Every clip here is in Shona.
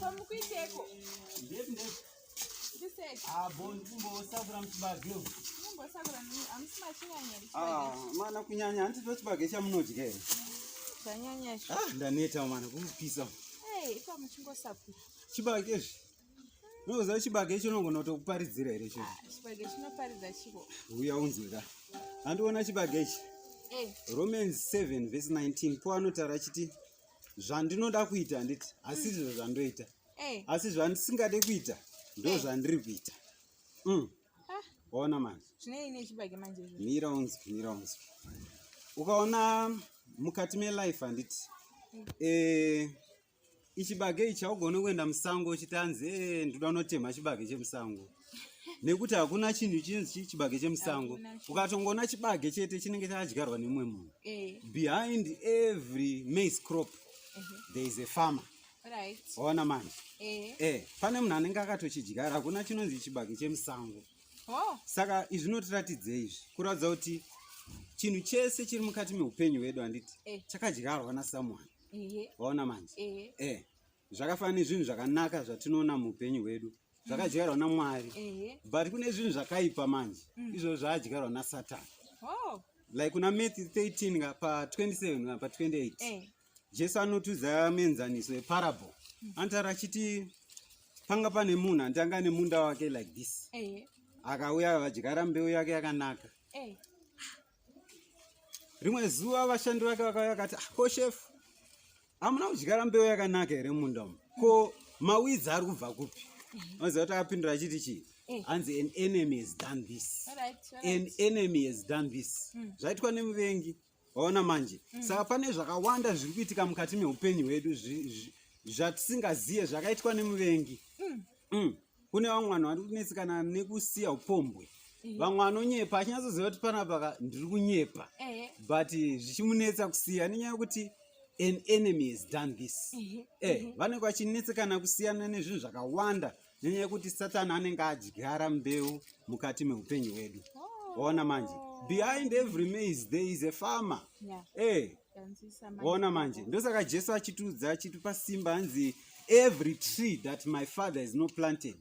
Pamukuiteko. Ndepi ndepi? Ndisei. Ah, bo ndikumbosakura muchibage. Mumbosakura hamusi machinyanya here Ah, chibage? mana kunyanya handiti chibage chamunodya here? Zvanyanya izvi. Ah, ndaneta mana kukupisa. Hey, ipa muchingosakura. Chibage izvi. Unoziva chibage icho unogona kutokuparidzira here icho? Ah, chibage chinoparidza chiko. Uya unzwe ka. Handiona chibage ichi. Eh, Romans 7 verse 19 po anotaura achiti zvandinoda kuita handiti asi izvo zvandoita eh. asi zvandisingade kuita ndo Eh. zvandiri kuita. Ah, Waona manje. zvinei nechibage manje izvo? Mira unzwe, mira unzwe. Ukaona mukati melife handiti eh, ichibage ichi haugoni kuenda musango uchiti hanzi "Eh, ndoda unotemha chibage chemusango nekuti hakuna chinhu chinzi chibage chemusango. Hakuna chinhu. Ukatongoona chibage chete chinenge chadyarwa nemumwe munhu. Eh, Behind every maize crop there is a farmer. right. Waona manje Eh. pane munhu anenge akatochidyara. Hakuna chinonzi chibage chemusango. Oh, Saka izvi zvinotiratidzei izvi? Kuratidza kuti chinhu chese chiri mukati meupenyu hwedu handiti chakadyarwa nasomeone. Waona manje? Zvakafanana nezvinhu zvakanaka zvatinoona muupenyu hwedu zvakadyarwa naMwari, but kune zvinhu zvakaipa manje, izvozvo zvaadyarwa naSatani. Like kuna Matthew 13 ka pa27 ka pa28, Jesu anotiudza muenzaniso weparable. Anotaura achiti panga pane munhu andanga nemunda wake like this, akauya vadyara mbeu yake yakanaka. Rimwe zuva vashandi vake vakauya vakati, "Ah, ko shefu, hamuna kudyara mbeu yakanaka here mumunda umu? Ko maweeds ari kubva kupi?" Anoziva kuti akapindura achiti chii? Hanzi, "An enemy has done this." An enemy has done this. Zvaitwa nemuvengi. Waona manje? Saka pane zvakawanda zviri kuitika mukati meupenyu hwedu zvatisingaziye zvakaitwa nemuvengi. Kune vamwe vanhu vari kunetsekana nekusiya upombwe. Vamwe vanonyepa achinyatsoziva kuti panapa ndiri kunyepa, but zvichimunetsa kusiya nenyaya yekuti an enemy has done this. Vanenge vachinetsekana kusiyana nezvinhu zvakawanda nenyaya yekuti Satani anenge adyara mbeu mukati meupenyu hwedu. Waona manje? Behind every maize there is a farmer. Ndanzwisa manje. Waona manje? Ndosaka Jesu achitiudza, achitipa simba, hanzi, "Every tree that my Father is not planted,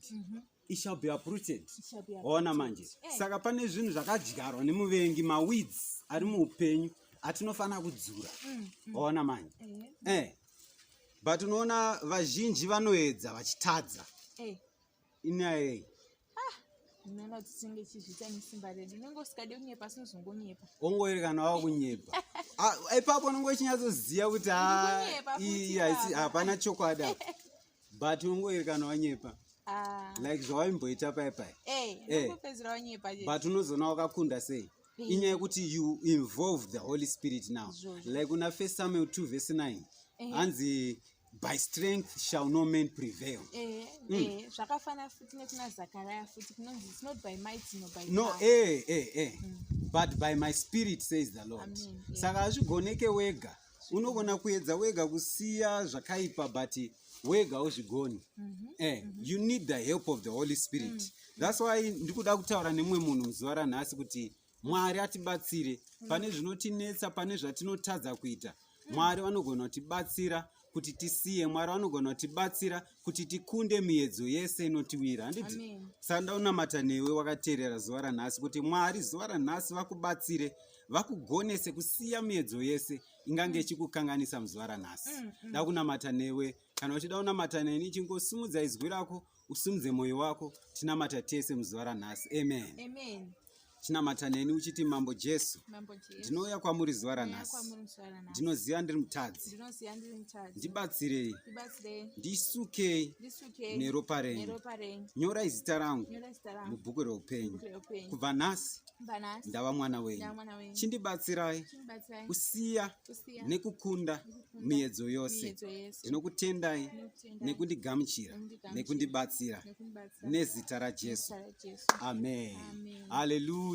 it shall be uprooted." It shall be Waona uprooted. manje? Saka pane zvinhu zvakadyarwa nemuvengi, maweeds ari muupenyu atinofanira kudzura. Waona manje? But unoona vazhinji vanoedza vachitadza. Inyaya yei? Unoona kuti tinenge tichizviita nesimba redu. Unenge usikadi kunyepa asi unozongonyepa. Ongoeri kana wakunyepa. Ah, ipapo unenge uchinyatsoziva kuti ah, Ndikunyepa futi iyi ipapa. hapana chokwadi apa, but ungoeri kana wanyepa, like zvawaimboita pai pai. Unongopedzera wanyepa chete. But unozoona wakakunda sei? Inyaya yekuti you involve the Holy Spirit now. Izvozvo. Like kuna 1 Samuel 2 verse 9, hanzi, "By strength shall no man prevail." Zvakafanana futi nekuna Zakaraya futi kunonzi, "It's not by might nor by No, power." But by my Spirit, says the Lord. Amen, yeah. Saka hazvigoneke wega. Unogona kuedza wega kusiya zvakaipa, but wega hauzvigoni. You need the help of the Holy Spirit. That's why ndikuda kutaura nemumwe munhu muzuva ranhasi kuti Mwari atibatsire pane zvinotinetsa, pane zvatinotadza kuita. Mwari vanogona kutibatsira kuti tisiye. Mwari vanogona kutibatsira kuti tikunde miedzo yese inotiwira, handiti? Amen. Saka ndaunamata newe wakateerera zuva ranhasi kuti Mwari zuva ranhasi vakubatsire, vakugonese kusiya miedzo yese ingange ichikukanganisa muzuva ranhasi. Ndakunamata newe. Kana uchida kunamata neni, chingosimudza izwi rako, usimudze mwoyo wako, tinamata tese muzuva ranhasi. Amen. Amen. Chinamata neni uchiti, "Mambo Jesu, Mambo Jesu, ndinouya kwamuri zuva ndinouya ranhasi. kwamuri zuva ranhasi. Ndinoziva ndiri mutadzi. Ndinoziva ndiri mutadzi. Ndibatsirei. Ndibatsirei. Ndisukei Ndisukei neropa renyu. neropa renyu. Nyorai zita rangu Nyorai zita rangu mubhuku reupenyu. mubhuku reupenyu. Kubva nhasi Kubva nhasi ndava mwana ndava wenyu. mwana wenyu. Chindibatsirai Chindibatsirai kusiya kusiya nekukunda nekukunda miedzo yose. miedzo yese. Ndinokutendai Ndinokutendai nekundigamuchira nekundigamuchira nekundibatsira nekundibatsira nezita raJesu. nezita raJesu. Amen. Amen. Haleluya.